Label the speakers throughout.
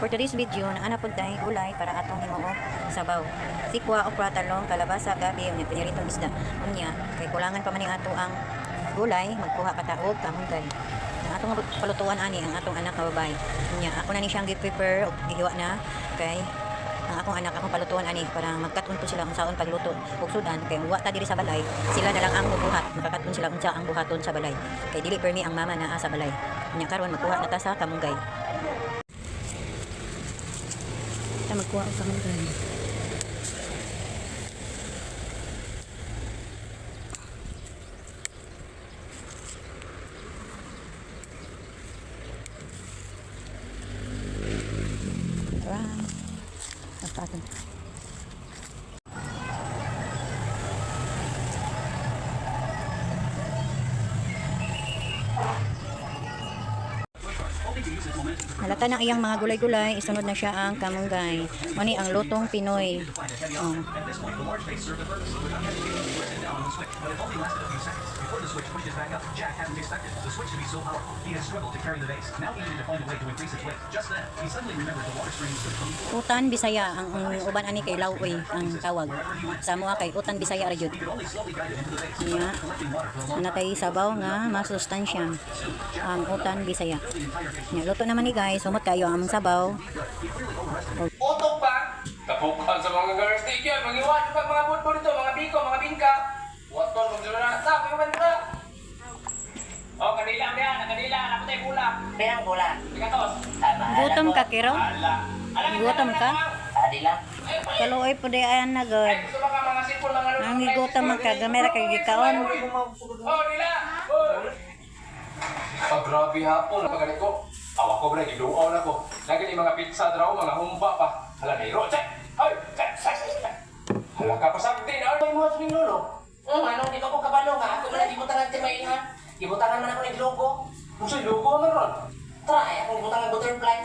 Speaker 1: For today's video, naa pud tay gulay para atong himuong sabaw. Sikwa, okra, talong, kalabasa, gabi, unya piniritong isda. Unya, kay kulangan pa man ni ato ang gulay, magkuha pa ta og kamunggay. Ang atong palutuan ani ang atong anak nga babae. Unya, ako na ni siyang gi-prepare og gihiwa na kay ang akong anak akong palutuan ani para magkat-on po sila unsaon pagluto ug sudan kay wa ta diri sa balay, sila na lang ang mubuhat, makakaton sila unsa ang buhaton sa balay kay dili permi ang mama naa sa balay. Unya karon magkuha na ta sa kamunggay. Ta magkuha og kamunggay. Right. Basta atin. Halata na iyang mga gulay-gulay, isunod na siya ang kamunggay. Mani ang lutong Pinoy. Oh.
Speaker 2: At this point, the large vase served a purpose. Without hesitation, he pressed it down on the switch, but it only lasted a few seconds. Before the switch pushed it back up, Jack hadn't expected the switch to be so powerful. He had struggled to carry the vase. Now he needed to find a way to increase its weight. Just then, he suddenly remembered the water streams would come
Speaker 1: Utan Bisaya ang uban ani kay Laoy ang tawag. Sa amoa kay Utan Bisaya ra jud.
Speaker 2: He could only slowly guide it into the vase,
Speaker 1: Nya.
Speaker 2: Collecting water for a long
Speaker 1: Ana tay sabaw nga masustansya ang Utan Bisaya. Nya luto naman ni guys, humot kayo ang among sabaw.
Speaker 3: Utok pa. Kapukan sa mga girls yan. Mangiwan pa mga budbo dito, mga biko, mga bingka. Waton, magdala na. Sa, mga ka. Oh, kanila ang yan, kanila. Ako tayo gula.
Speaker 4: Pirang bola.
Speaker 3: Ikatos.
Speaker 1: Gutom ka kiro?
Speaker 3: Ala. Ala,
Speaker 1: Gutom ka?
Speaker 4: Adi lang.
Speaker 1: Kaluoy po di ayan na god.
Speaker 3: Ay, gusto ba ka mga sipon, mga lulong?
Speaker 1: Ang gigutom man ka, gamera kay gikaon.
Speaker 3: Oh, nila. Oh. Pag grabe hapon, pag ko, awa ko bre, giluaw na ko. Lagi ni mga pizza draw, mga humba pa. Hala, nairo, check! Ay, check, check, check. Hala ka, pasagdi na. Ay, mo sa lolo.
Speaker 4: Ano, di ba ko kabalo nga? Ako man na gibutangan ti may ha. Gibutangan man ako ng logo.
Speaker 3: Kung sa'yo, logo man ron.
Speaker 4: Try, akong gibutangan butterfly.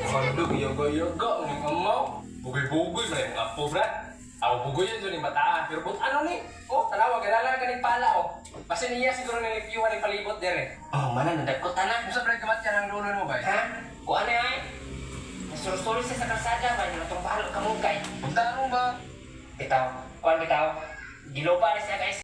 Speaker 3: Ano, yaga-yaga, uling amaw. Bugoy-bugoy, may mga apo, bre. Ako bugoy yan dyan yung bataan. Pero but ano ni? Oh, tanawa, ganala ka ni pala, oh. Basta niya siguro nilipyuhan ni palibot dire.
Speaker 4: Oh, mana nadagkot na.
Speaker 3: Kung sa bre, kamat yan ang lolo mo ba?
Speaker 4: Ha? Kuan na ay. Nasurusuri siya sa kalsada ba? Yung itong balo kamugay.
Speaker 3: Punta mo ba?
Speaker 4: Bitaw, kuan bitaw. Giloba na siya guys.